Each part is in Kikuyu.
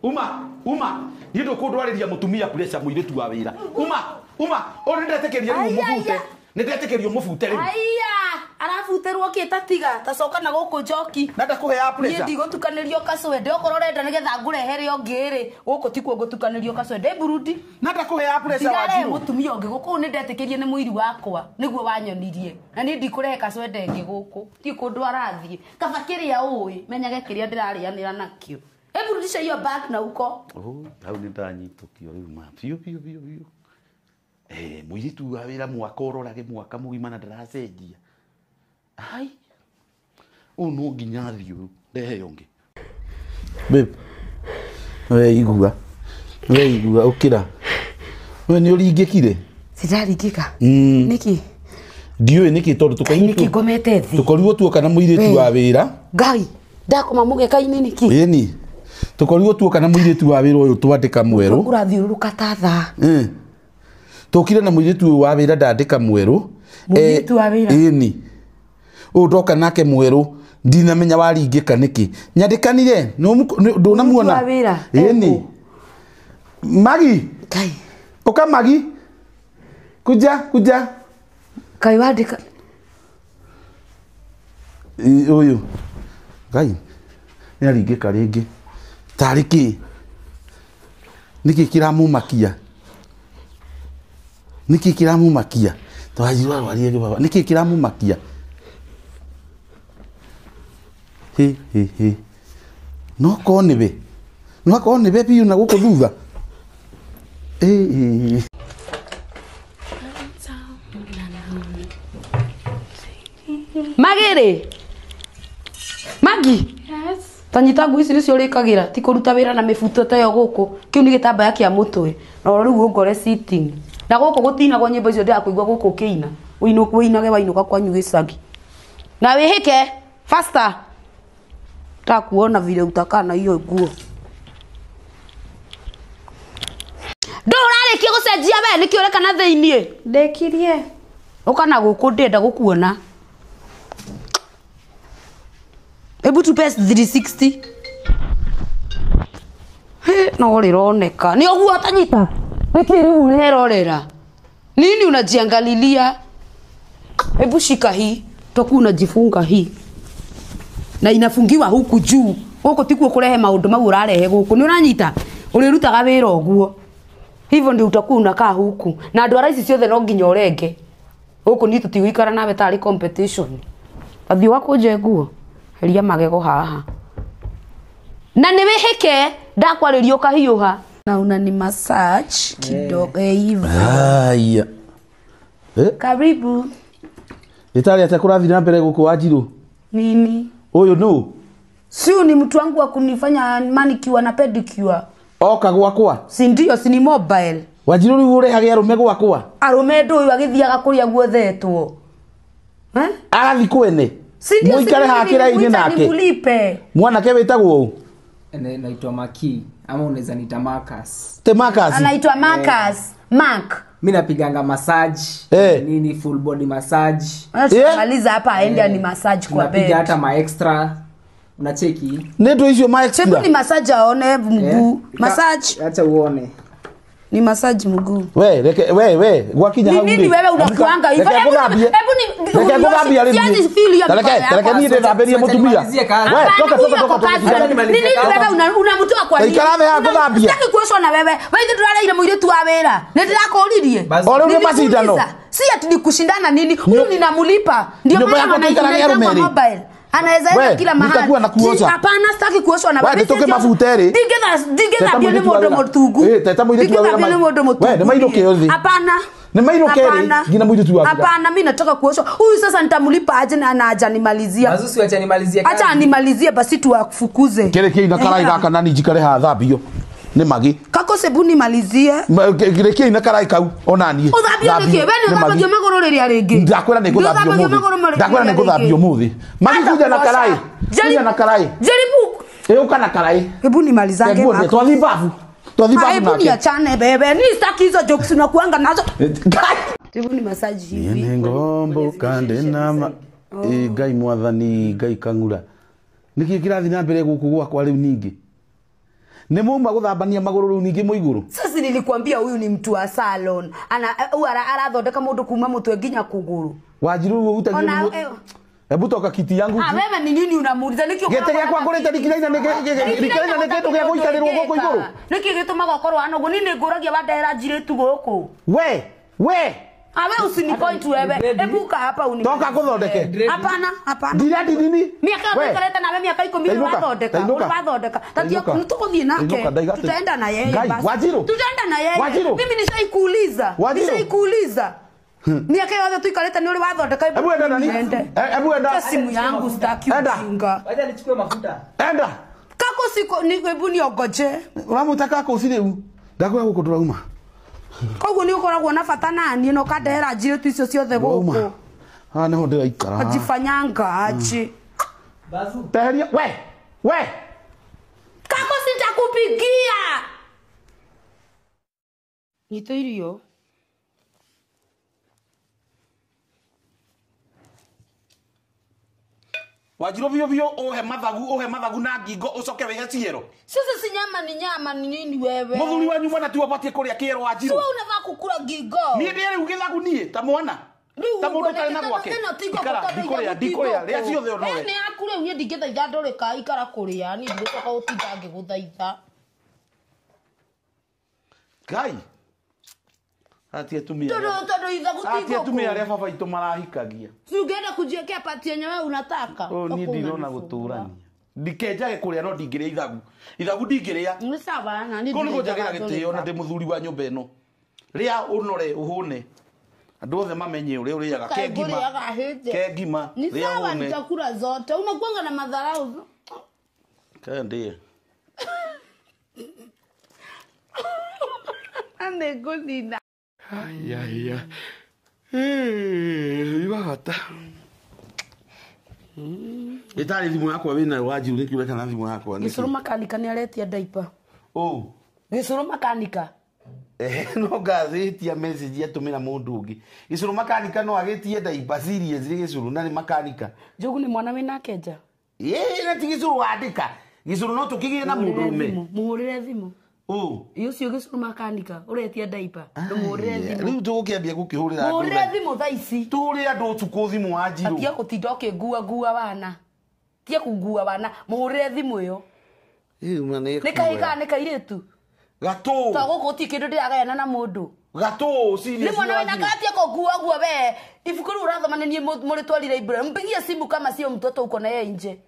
Uma, uma. Niĩ ndũkũndwarĩria mũtumia pressure mũirĩtu wa wĩra. Uma, uma. Ũyũ nĩndetĩkĩria rĩu mũbute. Nĩndetĩkĩrio mũbute rĩu. Aya, arabuterwo kĩ ta tiga, ta coka na gũkũ njoki. Na ndakũheaga Niĩ pressure. ndigũtukanĩrio kacwende, okorwo ũrenda nĩgetha ngũrehere ũngĩ rĩ, gũkũ tikuo ngũtukanĩrio kacwende. Burudi. Na ndakũheaga pressure Ndigarehe Wanjirũ. mũtumia ũngĩ gũkũ, nĩndetĩkĩrie nĩ mũiri wakwa, nĩguo wanyonirie. Na niĩ ndikũrehe kacwende ĩngĩ gũkũ. Ndiũĩ kũndũ arathiĩ. Kaba kĩrĩa ũĩ, menyage kĩrĩa ndĩrarĩanĩra nakĩo. Hebu rudisha hiyo bag na huko. Oh, hau nĩndanyitũkio rĩu ma. Biũ biũ biũ biũ. Eh, mũirĩtu wa wĩra mwaka ũrorage mwaka mũgima na ndaracenjia. Ai. Ũyũ no nginya athiĩ ũyũ, ndehe ũngĩ. Babe, we igua. We igua ũkĩra. We nĩ ũringĩkire? Siraringĩka. Nĩkĩ? Ndiũĩ nĩkĩ tondũ Ngai nĩkĩ ngomete thĩ? tũkorirwo tuoka na mũirĩtu wa wĩra. Ngai, ndakoma mũgeka-inĩ nĩkĩ? Ĩni. Tũkorirwo tuoka na mũirĩtu wa wĩra ũyũ twandĩka mwerũ. Ũrathiũrũrũka ta thaa. Tũkire na mũirĩtu ũyũ wa wĩra ndandĩka mwerũ. Mũirĩtu wa wĩra? Ĩni. Ũyũ ndoka nake mwerũ ndinamenya waringĩka nĩkĩ. Nyandĩkanire ndũnamuona. Mũirĩtu wa wĩra? Ĩni. Ekũ? Magi. Ngai. Ũka Magi. Kuja, kuja. Ngai wandĩka. Ũyũ. Ngai. Nĩaringĩka rĩngĩ. Tarĩ kĩ? Nĩkĩ kĩramũmakia? Nĩkĩ kĩramũmakia? Twanjirwo arwarire kĩbaba. Nĩkĩ kĩramũmakia? Hĩ, hĩ, hĩ. No korwo nĩwe. No akorwo nĩwe biũ na gũkũ thutha. Ĩ, ĩ, ĩ. Magĩrĩ. Magi. Yes. Tanyita nguo ici nĩcio ũrĩkagĩra, ti kũruta wĩra na mĩbuto ta ĩyo gũkũ. Kĩu nĩ gĩtambaya kĩa mũtwe. Na rĩu ũngore sitting. Na gũkũ gũtinagwo nyĩmbo icio ndĩrakũigua gũkũ ũkĩina. Ũinage wainũka kwanyu gĩcagi. Na wĩhĩke faster. Takuona vile utakaa na hiyo nguo. Ndũ ũrarĩkia gũcenjia we nĩkĩ ũreka na thĩiniĩ? Ndĩkirie. Ũka na gũkũ ndĩrenda gũkuona. Hebu tupe 360. He, no rĩroneka. Nĩ ũguo ũtanyita. Nĩkĩ rĩu ũrerorera? Nini unajiangalilia? Hebu shika hii. Toku unajifunga hii. Na inafungiwa huku juu. Gũkũ tikuo kũrehe maũndũ mau ũrarehe gũkũ. Nĩ ũranyita? Ũrĩrutaga wĩra ũguo. Hivyo ndio utakuwa unakaa huku. Na andũ a ici ciothe no nginya ũrenge. Gũkũ niĩ tũtigũikara nawe tarĩ competition. Athiĩ wakũnje nguo. Heria magego haha. Na nĩ wĩhĩke ndakwarĩria ũkahiũha. Na unani massage kidogo hivyo. Haya. Karibu. Ĩtarĩ atĩa kũrathiĩ na mbere gũkũ Wanjirũ? Nini? Ũyũ nũ? Si ni mtu wangu wa kunifanya manicure na pedicure. Oka gwakwa. Si ndio, si ni mobile. Wanjirũ rĩu ũrehage arũme gwakwa? Arũme ndũĩ agĩthiaga kũrĩa guothetwo. Eh? Agathiĩ kwene. Si ndio, si Mũikare mimi haha kĩraĩ-inĩ nilimuita nake. nimulipe. Mwanake wĩtagwo ũ? Naitwa Maki ama unaweza niita Marcus. Te Marcus. Anaitwa Marcus. Mark. Mimi napiganga massage, nini full body massage. Maliza hapa aende ani massage kwa Tunapiga bed. hata ma extra. Unacheki? Nĩ icio ma extra. Hebu ni massage aone mguu. Massage. Acha uone. Ni massage mguu. We, reke, we, we, gwakinya hau Ni nini rĩ. wewe unakuanga hivyo? Reke ngũthambie. Hebu ni Reke ngũthambie rĩ Sianzi niĩ. feel hiyo Reke, mikono yako. reke niĩ ndĩthambĩrie mũtumia. Nimalizie kazi. We, Hapana, toka, huyu toka, ako toka, kazi. toka. Ni nini wewe unamtoa kwa nini? Ikara thĩ haha ngũthambie. Sitaki kuoshwa na wewe. Wewe ndio ndũrareire mũirĩtu wa wĩra. Nĩ ndĩrakũririe. Basi. O rĩu nĩ macindano. Nilikuuliza. Si ati ni kushindana nini? Huyu ninamulipa. Ndio Nyumba maana yako tuikarage wanaita arũme rĩ. mobile. Anaweza enda We, kila mahali. nitakuwa na kuosha. Hapana, sitaki kuoshwa na We, wewe. nĩtũke mabute rĩ. Ndingĩthambio nĩ Teta mũirĩtu wa mũndũ wĩra. mũtungu. Teta mũirĩtu wa wĩra Ndingĩthambio nĩ mũndũ mũtungu. We, nĩ mainũke othe. Hapana. Nĩ mainũke rĩ, Hapana. nginya mũirĩtu wa wĩra. Hapana, mimi nataka kuoshwa. Huyu sasa nitamlipa aje na hajanimalizia. Mazusi acha nimalizie kazi. Acha animalizie basi tuwafukuze. Kĩrĩ kĩina karai gaka na niĩ njikare haha thambio. Nĩ magi. Kako sebu nimalizie. Kĩrĩ kĩina karai kau ona niĩ. Ũthambio nĩkĩ? We nĩ ũthambagio magũrũ rĩrĩa rĩngĩ. Ndakwĩra nĩ ngũthambio Ndũthambagio ũmũthĩ. magũrũ rĩrĩa Ndakwĩra nĩ ngũthambio rĩngĩ. ũmũthĩ. Magi Hata kuja na kuosha. karai. Kuja na karai. Jaribu. Ĩũka na karai. Hebu nimalizange Nguo mako. twathiĩ babu. Twathiĩ babu Hebu nake. niachane bebe. Ni sitaki hizo jokes unakuanga nazo. Hebu ni massage hivi. Nĩ ngombo kande na ma Ngai mwathani Ngai kang'ura. Nĩkĩ kĩrathiĩ na mbere gũkũ gwakwa rĩu ningĩ? Nĩ muma gũthambania magũrũ rĩu ningĩ mũigũrũ. Sasa nilikwambia huyu ni mtu wa salon. Ana huyu arathondeka mundu kuma mutwe nginya kuguru. Wanjiru rĩu ũhutagio Ona nĩ Hebu toka kiti yangu. Ah, wewe ni nini unamuuliza? Niki Gĩtĩ gĩakwa ngũrĩte rikiraina nĩ kĩndũ gĩa gũikarĩrwo gũkũ igũrũ. Niki gĩtũmaga ũkorwo hana ũguo? Niĩ nĩngũragia wandehera njirĩtu gũkũ. We. Ah, wewe usinipoint wewe. Hebu kaa hapa uni. Toka ngũthondeke. Hapana, hapana. Ndiradi nini? Miaka tuikarĩte nawe miaka 10 wathondeka. Wathondeka. Tatia tũgũthiĩ nake. Tutaenda na yeye basi. Wanjiru. Tutaenda na yeye. Mimi nishaikuuliza. Nishaikuuliza. Miaka yothe tuikarĩte nĩ ũrĩ wathondeka. Hebu enda nani? Hebu enda. Simu yangu sitaki ujinga. Wacha nichukue mafuta. Enda. Kako siko ni hebu niongoje. Uramutaka kako si rĩu. Ndakwĩra gũkũ ndũrauma. Koguo nĩ ũkoragwo na bata nani no kandehera njirĩtu icio ciothe gũkũ. Haha nĩho ndĩraikara. Ajifanyanga aje. Bazu. Teheria we. We. Kako sitakupigia. Nyita irio. Wanjiru biũ biũ uhe mathagu na ngingo ucoke wihe ciero. Sasa si nyama ni nyama ni nini wewe? Muthuri wanyu mwana ti ubatie kuria kiero Wanjiru. Wewe unavaa kukura ngingo. Ni ndie riu githagu nie ta mwana. Ta mundu utari na gwake. Ndikuria ndikuria ria ciothe onowe. Ni yaku riu nie ndingithaitha ndurika ikara kuria ni ndigucoka gutinda ngiguthaitha. Ngai. Ati atumia. Tondu ithagu ti Ati atumia aria baba itu marahikagia. Si ungeenda kujiwekea pati yenye wewe unataka. Oh, ni ndirona guturania. Ndikenjage kuria no ndingiria ithagu. Ithagu ndingiria. Ni sawa na ni. Ko niko njagira gitio na ndi muthuri wa nyumba ino. Ria unore uhune. Andu othe mamenye uria uriaga kengima. Kengima. Ni sawa nitakula zote. Unakuanga na madharau. Kende. Ande gudina. Ai ai ai. Ibata. Itari thimu yakwa wina Wanjiru nikiure kana thimu yakwa. Gicuru makanika ni aretia diaper. Oh. Gicuru makanika. No ngathĩtia message atumĩra mũndũ ũngĩ. Gicuru makanika no agĩtie diaper serious gicuru na nĩ makanika. Njogu ni mwana wina kenja. Ĩĩ na ti gicuru wandĩka. Gicuru no tũkĩgĩe na mũndũ ũme. Mũhũrĩre thimũ. Oh. Ucio gicuru makanika uretia diaper ndumuhurire thimu. Riu tugukiambia gukihurira andu. Muhurire thimu thaa ici. Tuhurire andu utuku thimu Wanjiru. Atia gutinda ukingua ngua wana. Tia kungua wana muhurire thimu iyo. Ĩ Nĩ kahĩĩ kana nĩ kairĩtu? Gatũ. Ta gũkũ gũtirĩ kĩndũ ndĩragayana na mũndũ. Gatũ serious. Nĩ mwana wĩna katia kũngua ngua we. Ibuku rĩu ũrathoma nĩ niĩ mũrĩtwarire library. Mpigie simu kama sio mtoto uko na yeye nje.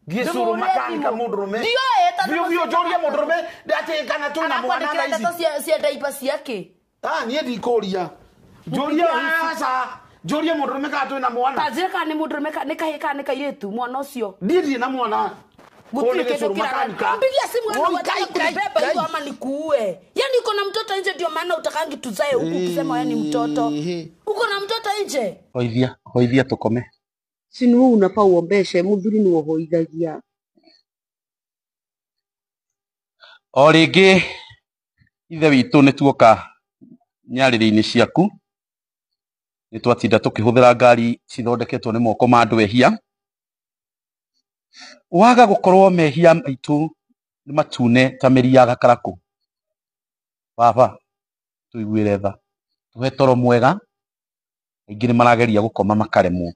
Gicuru makanika mundurume. Ndioe ta biũ biũ njorie mundurume ndati kana twina mwana thaa ici. Ndeto cia diaper ciake. Ah nie ndikũria. Njorie aca. Njorie mundurume kana twina mwana. Ta njĩra kana nĩ mundurume nĩ kahĩĩ kana nĩ kairĩtu mwana ũcio. Niĩ ndirĩ na mwana. Gũtirĩ kĩndũ kĩragana. Mpigia simu hano wataka kunibeba hiyo ama nikuue. Yaani uko na mtoto nje ndio maana utakangi tuzae huku ukisema wewe ni mtoto. Uko na mtoto nje. Hoithia, hoithia tukome. Si ni wewe unafaa uombeshe muthuri ni wohoithagia. O rĩngĩ ithe witũ nĩ tuoka nyarĩrĩ-inĩ ciaku nĩ twatinda tũkĩhũthĩra ngari cithondeketwo nĩ moko ma andũ ehia. Waga gũkorwo mehia maitũ nĩ matune ta mĩri ya gakarakũ. Baba tũiguĩre tha, tũhe toro mwega. Aingĩ nĩ marageria gũkoma makaremwo.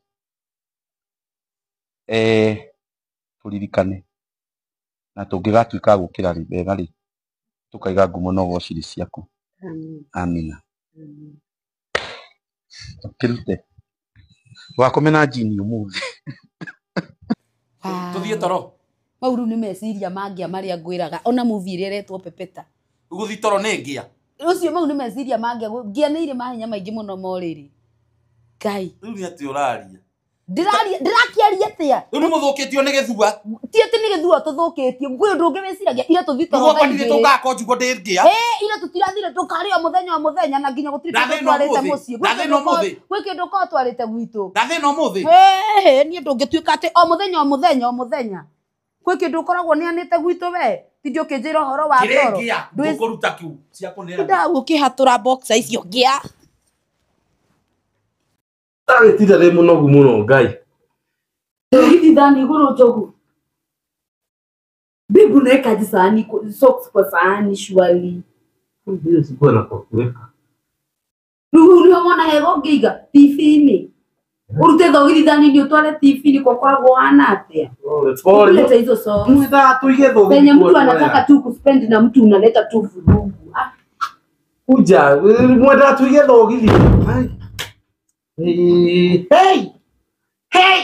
Tũririkane na tũngĩgatuĩka gũkĩra wega rĩ tũkaiga ngumo na ũgoci ciaku. Amina. Kĩrute wakome na jini ũmũthĩ. Tũthiĩ toro. Mau rĩu nĩ meciria mangĩa marĩa ngwĩraga ona movie ĩrĩa ĩretwo Pepeta. Gũthiĩ toro nĩ ngĩa. Ũcio mau nĩ meciria mangĩa ngĩa nĩ irĩ mahinya maingĩ mũno morĩrĩ. Ngai. Rĩu nĩ atĩ ũraria. Ndĩraria ndĩrakĩaria atĩa? Rĩu nĩ mũthũkĩtio nĩ gĩthua. Ti atĩ nĩ gĩthua tũthũkĩtio. Gwĩ ũndũ ũngĩ wĩciragia ira tũthiĩ toro. Nĩguo kwani tũgakwo njugwo ndĩ ngĩa. Ira tũtirathire tũkarĩa mũthenya o mũthenya na nginya gũtirĩ kĩndũ twarĩte mũciĩ. Gwĩ kĩndũ ũkoragwo twarĩte gwitũ. Ndathĩna ũmũthĩ. Niĩ ndũngĩtuĩka atĩ o mũthenya o mũthenya o mũthenya. Gwĩ kĩndũ ũkoragwo nĩanĩte gwitũ we. Tindi ũkĩnjĩra ũhoro wa toro. Kĩrĩ ngĩa ngũkũruta kiu cia kũneana. Ndagũ ũkĩhatũra boxer icio ngĩa. Ndagĩtinda ndĩ mũnogu mũno Ngai. Ndũgĩthi thani igũrũ njogu. Babe, unaweka aje sahani socks kwa sahani surely? Hiyo sikuwa na kwa kuweka. Rĩu nĩwona hega ũngĩiga TV-inĩ. Ũrute thogithi thani-inĩ ũtware TV-inĩ kwa koragwo wana atĩa? Ulete hizo socks. Mwithaa tuige thogithi. Penye mtu anataka tu kuspend na mtu unaleta tu vurugu. Ah, Kuja, mwenda tuige thogithi. Hey! Hey!